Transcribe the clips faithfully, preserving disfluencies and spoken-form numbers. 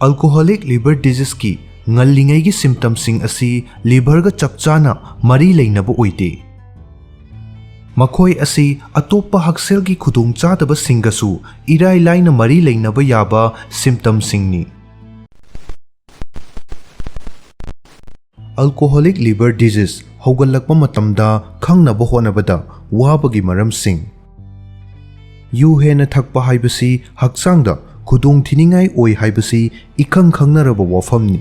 Alcoholic liver diseaseꯀꯤ ꯉꯜꯂꯤꯉꯩꯒꯤ symptomꯁꯤꯡ ꯑꯁꯤ liverꯒ ꯆꯞ ꯆꯥꯅ ꯃꯔꯤ ꯂꯩꯅꯕ ꯑꯣꯏꯗꯦ꯫ ꯃꯈꯣꯏ ꯑꯁꯤ ꯑꯇꯣꯞꯄ ꯍꯛꯁꯦꯜꯒꯤ ꯈꯨꯗꯣꯡꯆꯥꯗꯕꯁꯤꯡꯒꯁꯨ ꯏꯔꯥꯏ ꯂꯥꯏꯅ ꯃꯔꯤ ꯂꯩꯅꯕ ꯌꯥꯕ symptomꯁꯤꯡꯅꯤ꯫ Alcoholic liver disease ꯍꯧꯒꯠꯂꯛꯄ ꯃꯇꯝꯗ ꯈꯪꯅꯕ ꯍꯣꯠꯅꯕꯗ ꯋꯥꯕꯒꯤ ꯃꯔꯝꯁꯤꯡ꯫ ꯌꯨ ꯍꯦꯟꯅ ꯊꯛꯄ ꯍꯥꯏꯕꯁꯤ ꯍꯛꯆꯥꯡꯗ ꯈꯨꯗꯣꯡꯊꯤꯅꯤꯡꯉꯥꯏ ꯑꯣꯏ ꯍꯥꯏꯕꯁꯤ ꯏꯈꯪ ꯈꯪꯅꯔꯕ ꯋꯥꯐꯝꯅꯤ꯫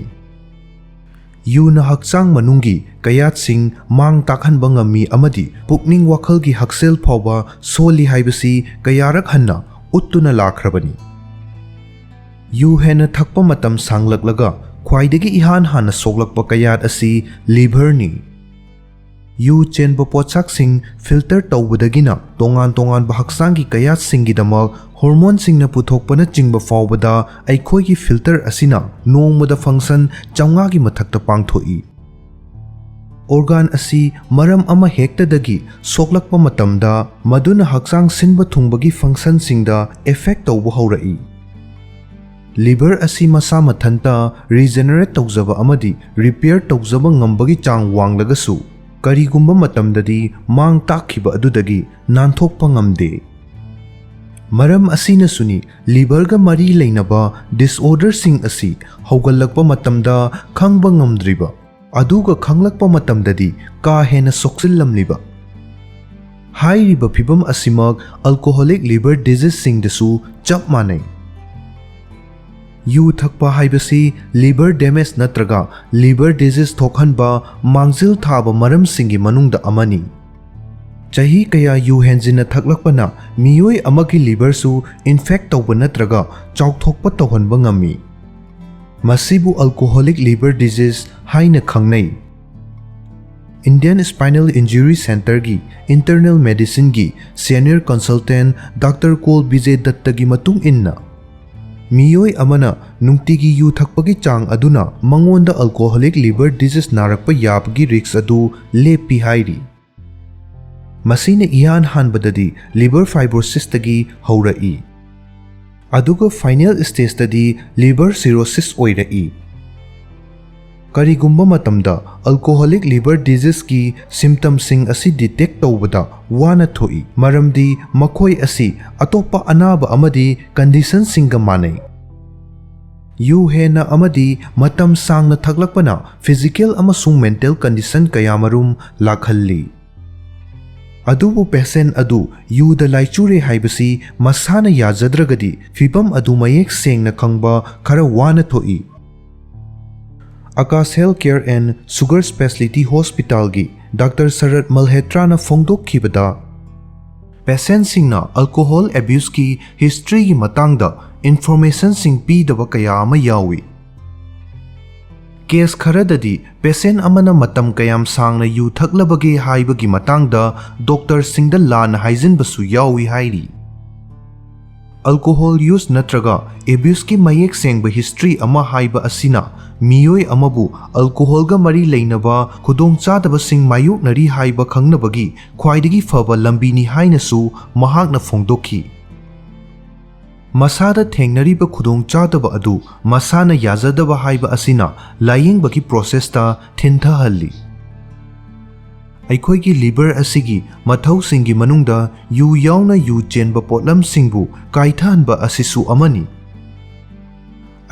ꯌꯨꯅ ꯍꯛꯆꯥꯡ ꯃꯅꯨꯡꯒꯤ ꯀꯌꯥꯠꯁꯤꯡ ꯃꯥꯡ ꯇꯥꯛꯍꯟꯕ ꯉꯝꯃꯤ ꯑꯃꯗꯤ ꯄꯨꯛꯅꯤꯡ ꯋꯥꯈꯜꯒꯤ ꯍꯛꯁꯦꯜ ꯐꯥꯎꯕ ꯁꯣꯜꯂꯤ ꯍꯥꯏꯕꯁꯤ ꯀꯌꯥꯔꯛ ꯍꯟꯅ ꯎꯠꯇꯨꯅ ꯂꯥꯛꯈ꯭ꯔꯕꯅꯤ꯫ ꯌꯨ ꯍꯦꯟꯅ ꯊꯛꯄ ꯃꯇꯝ ꯁꯥꯡꯂꯛꯂꯒ ꯈ꯭ꯋꯥꯏꯗꯒꯤ ꯏꯍꯥꯟ ꯍꯥꯟꯅ ꯁꯣꯛꯂꯛꯄ ꯀꯌꯥꯠ ꯑꯁꯤ liverꯅꯤ꯫ ꯌꯨ ꯆꯦꯟꯕ ꯄꯣꯠꯁꯛꯁꯤꯡ filter ꯇꯧꯕꯗꯒꯤꯅ ꯇꯣꯉꯥꯟ ꯇꯣꯉꯥꯟꯕ ꯍꯛꯆꯥꯡꯒꯤ ꯀꯌꯥꯠꯁꯤꯡꯒꯤꯗꯃꯛ hormoneꯁꯤꯡꯅ ꯄꯨꯊꯣꯛꯄꯅꯆꯤꯡꯕ ꯐꯥꯎꯕꯗ ꯑꯩꯈꯣꯏꯒꯤ filter ꯑꯁꯤꯅ ꯅꯣꯡꯃꯗ function ꯆꯥꯝꯃꯉꯥꯒꯤ ꯃꯊꯛꯇ ꯄꯥꯡꯊꯣꯛꯏ꯫ Organ ꯑꯁꯤ ꯃꯔꯝ ꯑꯃ ꯍꯦꯛꯇꯗꯒꯤ ꯁꯣꯛꯂꯛꯄ ꯃꯇꯝꯗ ꯃꯗꯨꯅ ꯍꯛꯆꯥꯡ ꯁꯤꯟꯕ ꯊꯨꯡꯕꯒꯤ functionꯁꯤꯡꯗ effect ꯇꯧꯕ ꯍꯧꯔꯛꯏ꯫ Liver ꯑꯁꯤ ꯃꯁꯥ ꯃꯊꯟꯇ regenerate ꯇꯧꯖꯕ ꯑꯃꯗꯤ repair ꯇꯧꯖꯕ ꯉꯝꯕꯒꯤ ꯆꯥꯡ ꯋꯥꯡꯂꯒꯁꯨ, ꯀꯔꯤꯒꯨꯝꯕ ꯃꯇꯝꯗꯗꯤ ꯃꯥꯡ ꯇꯥꯛꯈꯤꯕ ꯑꯗꯨꯗꯒꯤ ꯅꯥꯟꯊꯣꯛꯄ ꯉꯝꯗꯦ꯫ ꯃꯔꯝ ꯑꯁꯤꯅꯁꯨꯅꯤ liverꯒ ꯃꯔꯤ ꯂꯩꯅꯕ disorderꯁꯤꯡ ꯑꯁꯤ ꯍꯧꯒꯠꯂꯛꯄ ꯃꯇꯝꯗ ꯈꯪꯕ ꯉꯝꯗ꯭ꯔꯤꯕ, ꯑꯗꯨꯒ ꯈꯪꯂꯛꯄ ꯃꯇꯝꯗꯗꯤ ꯀꯥ ꯍꯦꯟꯅ ꯁꯣꯛꯆꯤꯜꯂꯝꯂꯤꯕ꯫ ꯍꯥꯏꯔꯤꯕ ꯐꯤꯚꯝ ꯑꯁꯤꯃꯛ alcoholic liver diseaseꯁꯤꯡꯗꯁꯨ ꯆꯞ ꯃꯥꯟꯅꯩ꯫ ꯌꯨ ꯊꯛꯄ ꯍꯥꯏꯕꯁꯤ liver damage ꯅꯠꯇ꯭ꯔꯒ liver disease ꯊꯣꯛꯍꯟꯕ ꯃꯥꯡꯖꯤꯜ ꯊꯥꯕ ꯃꯔꯝꯁꯤꯡꯒꯤ ꯃꯅꯨꯡꯗ ꯑꯃꯅꯤ꯫ ꯆꯍꯤ ꯀꯌꯥ ꯌꯨ ꯍꯦꯟꯖꯤꯟꯅ ꯊꯛꯂꯛꯄꯅ ꯃꯤꯑꯣꯏ ꯑꯃꯒꯤ liverꯁꯨ infect ꯇꯧꯕ ꯅꯠꯇ꯭ꯔꯒ ꯆꯥꯎꯊꯣꯛꯄ ꯇꯧꯍꯟꯕ ꯉꯝꯃꯤ꯫ ꯃꯁꯤꯕꯨ alcoholic liver disease ꯍꯥꯏꯅ ꯈꯪꯅꯩ꯫ Indian Spinal Injury Centreꯒꯤ internal medicineꯒꯤ senior consultant Doctor ꯀꯣꯜ ꯕꯤꯖꯦ ꯗꯠꯇꯒꯤ ꯃꯇꯨꯡ ꯏꯟꯅ, ꯃꯤꯑꯣꯏ ꯑꯃꯅ ꯅꯨꯡꯇꯤꯒꯤ ꯌꯨ ꯊꯛꯄꯒꯤ ꯆꯥꯡ ꯑꯗꯨꯅ ꯃꯉꯣꯟꯗ alcoholic liver disease ꯅꯥꯔꯛꯄ ꯌꯥꯕꯒꯤ risk ꯑꯗꯨ ꯂꯦꯞꯄꯤ ꯍꯥꯏꯔꯤ꯫ ꯃꯁꯤꯅ ꯏꯍꯥꯟ ꯍꯥꯟꯕꯗꯗꯤ liver fibrosisꯇꯒꯤ ꯍꯧꯔꯛꯏ꯫ ꯑꯗꯨꯒ final stageꯇꯗꯤ liver cirrhosis ꯑꯣꯏꯔꯛꯏ꯫ ꯀꯔꯤꯒꯨꯝꯕ ꯃꯇꯝꯗ alcoholic liver diseaseꯀꯤ symptomꯁꯤꯡ ꯑꯁꯤ detect ꯇꯧꯕꯗ ꯋꯥꯅ ꯊꯣꯛꯏ, ꯃꯔꯝꯗꯤ ꯃꯈꯣꯏ ꯑꯁꯤ ꯑꯇꯣꯞꯄ ꯑꯅꯥꯕ ꯑꯃꯗꯤ conditionꯁꯤꯡꯒ ꯃꯥꯟꯅꯩ꯫ ꯌꯨ ꯍꯦꯟꯅ ꯑꯃꯗꯤ ꯃꯇꯝ ꯁꯥꯡꯅ ꯊꯛꯂꯛꯄꯅ physical ꯑꯃꯁꯨꯡ mental condition ꯀꯌꯥꯃꯔꯨꯝ ꯂꯥꯛꯍꯜꯂꯤ꯫ ꯑꯗꯨꯕꯨ patient ꯑꯗꯨ ꯌꯨꯗ ꯂꯥꯏꯆꯨꯔꯦ ꯍꯥꯏꯕꯁꯤ ꯃꯁꯥꯅ ꯌꯥꯖꯗ꯭ꯔꯒꯗꯤ ꯐꯤꯚꯝ ꯑꯗꯨ ꯃꯌꯦꯛ ꯁꯦꯡꯅ ꯈꯪꯕ ꯈꯔ ꯋꯥꯅ ꯊꯣꯛꯏ꯫ Akash Health Care and Sugar Speciality Hospitalꯒꯤ Doctor shirt ꯃꯜꯍꯦꯇ꯭ꯔꯥꯅ ꯐꯣꯡꯗꯣꯛꯈꯤꯕꯗ, patientꯁꯤꯡꯅ alcohol abuseꯀꯤ historyꯒꯤ ꯃꯇꯥꯡꯗ informationꯁꯤꯡ ꯄꯤꯗꯕ ꯀꯌꯥ ꯑꯃ ꯌꯥꯎꯏ꯫ Case ꯈꯔꯗꯗꯤ patient ꯑꯃꯅ ꯃꯇꯝ ꯀꯌꯥꯝ ꯁꯥꯡꯅ ꯌꯨ ꯊꯛꯂꯕꯒꯦ ꯍꯥꯏꯕꯒꯤ ꯃꯇꯥꯡꯗ doctorꯁꯤꯡꯗ ꯂꯥꯟꯅ ꯍꯥꯏꯖꯤꯟꯕꯁꯨ ꯌꯥꯎꯏ ꯍꯥꯏꯔꯤ꯫ Alcohol use ꯅꯠꯇ꯭ꯔꯒ abuseꯀꯤ ꯃꯌꯦꯛ ꯁꯦꯡꯕ history ꯑꯃ ꯍꯥꯏꯕ ꯑꯁꯤꯅ ꯃꯤꯑꯣꯏ ꯑꯃꯕꯨ alcoholꯒ ꯃꯔꯤ ꯂꯩꯅꯕ ꯈꯨꯗꯣꯡꯆꯥꯗꯕꯁꯤꯡ ꯃꯥꯌꯣꯛꯅꯔꯤ ꯍꯥꯏꯕ ꯈꯪꯅꯕꯒꯤ ꯈ꯭ꯋꯥꯏꯗꯒꯤ ꯐꯕ ꯂꯝꯕꯤꯅꯤ ꯍꯥꯏꯅꯁꯨ ꯃꯍꯥꯛꯅ ꯐꯣꯡꯗꯣꯛꯈꯤ꯫ ꯃꯁꯥꯗ ꯊꯦꯡꯅꯔꯤꯕ ꯈꯨꯗꯣꯡꯆꯥꯗꯕ ꯑꯗꯨ ꯃꯁꯥꯅ ꯌꯥꯖꯗꯕ ꯍꯥꯏꯕ ꯑꯁꯤꯅ ꯂꯥꯌꯦꯡꯕꯒꯤ processꯇ ꯊꯤꯟꯊꯍꯜꯂꯤ꯫ ꯑꯩꯈꯣꯏꯒꯤ liver ꯑꯁꯤꯒꯤ ꯃꯊꯧꯁꯤꯡꯒꯤ ꯃꯅꯨꯡꯗ ꯌꯨ ꯌꯥꯎꯅ ꯌꯨ ꯆꯦꯟꯕ ꯄꯣꯠꯂꯝꯁꯤꯡꯕꯨ ꯀꯥꯏꯊꯍꯟꯕ ꯑꯁꯤꯁꯨ ꯑꯃꯅꯤ꯫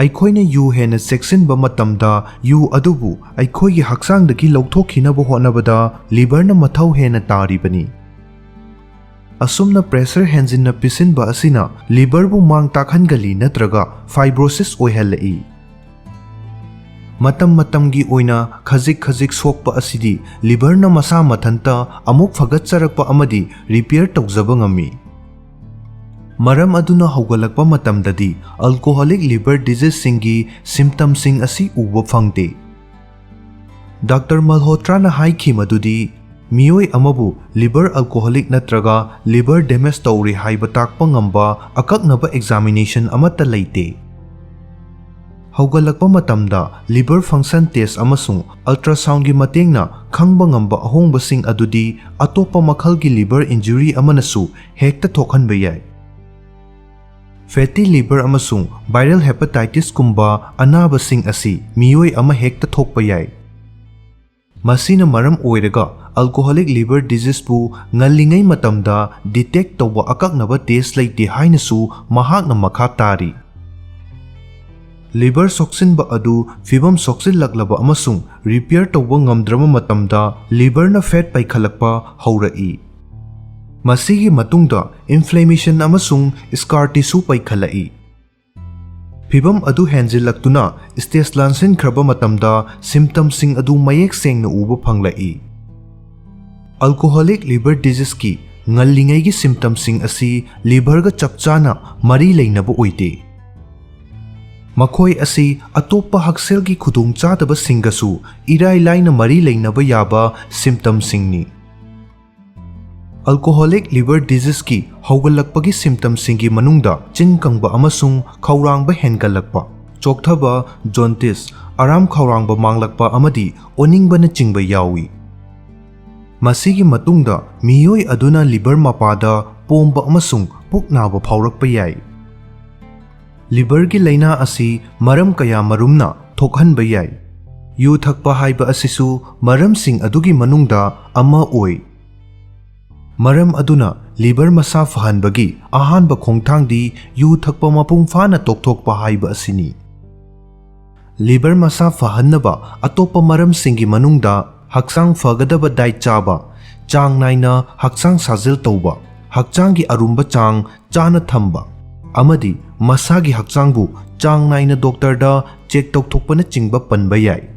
ꯑꯩꯈꯣꯏꯅ ꯌꯨ ꯍꯦꯟꯅ ꯆꯦꯛꯁꯤꯟꯕ ꯃꯇꯝꯗ ꯌꯨ ꯑꯗꯨꯕꯨ ꯑꯩꯈꯣꯏꯒꯤ ꯍꯛꯆꯥꯡꯗꯒꯤ ꯂꯧꯊꯣꯛꯈꯤꯅꯕ ꯍꯣꯠꯅꯕꯗ liverꯅ ꯃꯊꯧ ꯍꯦꯟꯅ ꯇꯥꯔꯤꯕꯅꯤ꯫ ꯑꯁꯨꯝꯅ pressure ꯍꯦꯟꯖꯤꯟꯅ ꯄꯤꯁꯤꯟꯕ ꯑꯁꯤꯅ liverꯕꯨ ꯃꯥꯡ ꯇꯥꯛꯍꯟꯒꯜꯂꯤ ꯅꯠꯇ꯭ꯔꯒ fibrosis ꯑꯣꯏꯍꯜꯂꯛꯏ꯫ ꯃꯇꯝ ꯃꯇꯝꯒꯤ ꯑꯣꯏꯅ ꯈꯖꯤꯛ ꯈꯖꯤꯛ ꯁꯣꯛꯄ ꯑꯁꯤꯗꯤ liverꯅ ꯃꯁꯥ ꯃꯊꯟꯇ ꯑꯃꯨꯛ ꯐꯒꯠꯆꯔꯛꯄ ꯑꯃꯗꯤ repair ꯇꯧꯖꯕ ꯉꯝꯃꯤ꯫ ꯃꯔꯝ ꯑꯗꯨꯅ ꯍꯧꯒꯠꯂꯛꯄ ꯃꯇꯝꯗꯗꯤ alcoholic liver diseaseꯁꯤꯡꯒꯤ symptomꯁꯤꯡ ꯑꯁꯤ ꯎꯕ ꯐꯪꯗꯦ꯫ Doctor ꯃꯜꯍꯣꯇ꯭ꯔꯥꯅ ꯍꯥꯏꯈꯤ ꯃꯗꯨꯗꯤ ꯃꯤꯑꯣꯏ ꯑꯃꯕꯨ liver alcoholic ꯅꯠꯇ꯭ꯔꯒ liver damage ꯇꯧꯔꯦ ꯍꯥꯏꯕ ꯇꯥꯛꯄ ꯉꯝꯕ ꯑꯀꯛꯅꯕ examination ꯑꯃꯠꯇ ꯂꯩꯇꯦ꯫ ꯍꯧꯒꯠꯂꯛꯄ ꯃꯇꯝꯗ liver function test ꯑꯃꯁꯨꯡ ultrasoundꯒꯤ ꯃꯇꯦꯡꯅ ꯈꯪꯕ ꯉꯝꯕ ꯑꯍꯣꯡꯕꯁꯤꯡ ꯑꯗꯨꯗꯤ ꯑꯇꯣꯞꯄ ꯃꯈꯜꯒꯤ liver injury ꯑꯃꯅꯁꯨ ꯍꯦꯛꯇ ꯊꯣꯛꯍꯟꯕ ꯌꯥꯏ꯫ Fatty liver ꯑꯃꯁꯨꯡ viral hepatitis ꯀꯨꯝꯕ ꯑꯅꯥꯕꯁꯤꯡ ꯑꯁꯤ ꯃꯤꯑꯣꯏ ꯑꯃ ꯍꯦꯛꯇ ꯊꯣꯛꯄ ꯌꯥꯏ꯫ ꯃꯁꯤꯅ ꯃꯔꯝ ꯑꯣꯏꯔꯒ alcoholic liver diseaseꯄꯨ ꯉꯜꯂꯤꯉꯩ ꯃꯇꯝꯗ detect ꯇꯧꯕ ꯑꯀꯛꯅꯕ test ꯂꯩꯇꯦ ꯍꯥꯏꯅꯁꯨ ꯃꯍꯥꯛꯅ ꯃꯈꯥ ꯇꯥꯔꯤ꯫ Liver ꯁꯣꯛꯆꯤꯟꯕ ꯑꯗꯨ ꯐꯤꯚꯝ ꯁꯣꯛꯆꯤꯜꯂꯛꯂꯕ ꯑꯃꯁꯨꯡ repair ꯇꯧꯕ ꯉꯝꯗ꯭ꯔꯕ ꯃꯇꯝꯗ liverꯅ fat ꯄꯩꯈꯠꯂꯛꯄ ꯍꯧꯔꯛꯏ꯫ ꯃꯁꯤꯒꯤ ꯃꯇꯨꯡꯗ inflammation ꯑꯃꯁꯨꯡ scar tissue ꯄꯩꯈꯠꯂꯛꯏ꯫ ꯐꯤꯚꯝ ꯑꯗꯨ ꯍꯦꯟꯖꯤꯜꯂꯛꯇꯨꯅ stage ꯂꯥꯟꯁꯤꯟꯈ꯭ꯔꯕ ꯃꯇꯝꯗ symptomꯁꯤꯡ ꯑꯗꯨ ꯃꯌꯦꯛ ꯁꯦꯡꯅ ꯎꯕ ꯐꯪꯂꯛꯏ꯫ Alcoholic liver diseaseꯀꯤ ꯉꯜꯂꯤꯉꯩꯒꯤ symptomꯁꯤꯡ ꯑꯁꯤ liverꯒ ꯆꯞ ꯆꯥꯅ ꯃꯔꯤ ꯂꯩꯅꯕ ꯑꯣꯏꯗꯦ꯫ ꯃꯈꯣꯏ ꯑꯁꯤ ꯑꯇꯣꯞꯄ ꯍꯛꯁꯦꯜꯒꯤ ꯈꯨꯗꯣꯡꯆꯥꯗꯕꯁꯤꯡꯒꯁꯨ ꯏꯔꯥꯏ ꯂꯥꯏꯅ ꯃꯔꯤ ꯂꯩꯅꯕ ꯌꯥꯕ symptomꯁꯤꯡꯅꯤ꯫ Alcoholic liver diseaseꯀꯤ ꯍꯧꯒꯠꯂꯛꯄꯒꯤ symptomꯁꯤꯡꯒꯤ ꯃꯅꯨꯡꯗ ꯆꯤꯟ ꯀꯪꯕ ꯑꯃꯁꯨꯡ ꯈꯧꯔꯥꯡꯕ ꯍꯦꯟꯒꯠꯂꯛꯄ, ꯆꯣꯛꯊꯕ, jaundice, ꯑꯔꯥꯝ ꯈꯧꯔꯥꯡꯕ ꯃꯥꯡꯂꯛꯄ ꯑꯃꯗꯤ ꯑꯣꯅꯤꯡꯕꯅꯆꯤꯡꯕ ꯌꯥꯎꯏ꯫ ꯃꯁꯤꯒꯤ ꯃꯇꯨꯡꯗ ꯃꯤꯑꯣꯏ ꯑꯗꯨꯅ liver ꯃꯄꯥꯗ ꯄꯣꯝꯕ ꯑꯃꯁꯨꯡ ꯄꯨꯛ ꯅꯥꯕ ꯐꯥꯎꯔꯛꯄ ꯌꯥꯏ꯫ Liverꯒꯤ ꯂꯥꯏꯅꯥ ꯑꯁꯤ ꯃꯔꯝ ꯀꯌꯥ ꯃꯔꯨꯝꯅ ꯊꯣꯛꯍꯟꯕ ꯌꯥꯏ꯫ ꯌꯨ ꯊꯛꯄ ꯍꯥꯏꯕ ꯑꯁꯤꯁꯨ ꯃꯔꯝꯁꯤꯡ ꯑꯗꯨꯒꯤ ꯃꯅꯨꯡꯗ ꯑꯃ ꯑꯣꯏ꯫ ꯃꯔꯝ ꯑꯗꯨꯅ liver ꯃꯁꯥ ꯐꯍꯟꯕꯒꯤ ꯑꯍꯥꯟꯕ ꯈꯣꯡꯊꯥꯡꯗꯤ ꯌꯨ ꯊꯛꯄ ꯃꯄꯨꯡ ꯐꯥꯅ ꯇꯣꯛꯊꯣꯛꯄ ꯍꯥꯏꯕ ꯑꯁꯤꯅꯤ꯫ Liver ꯃꯁꯥ ꯐꯍꯟꯅꯕ ꯑꯇꯣꯞꯄ ꯃꯔꯝꯁꯤꯡꯒꯤ ꯃꯅꯨꯡꯗ ꯍꯛꯆꯥꯡ ꯐꯒꯗꯕ diet ꯆꯥꯕ, ꯆꯥꯡ ꯅꯥꯏꯅ ꯍꯛꯆꯥꯡ ꯁꯥꯖꯦꯜ ꯇꯧꯕ, ꯍꯛꯆꯥꯡꯒꯤ ꯑꯔꯨꯝꯕ ꯆꯥꯡ ꯆꯥꯅ ꯊꯝꯕ, ꯑꯃꯗꯤ ꯃꯁꯥꯒꯤ ꯍꯛꯆꯥꯡꯕꯨ ꯆꯥꯡ ꯅꯥꯏꯅ doctorꯗ check ꯇꯧꯊꯣꯛꯄꯅꯆꯤꯡꯕ ꯄꯟꯕ ꯌꯥꯏ꯫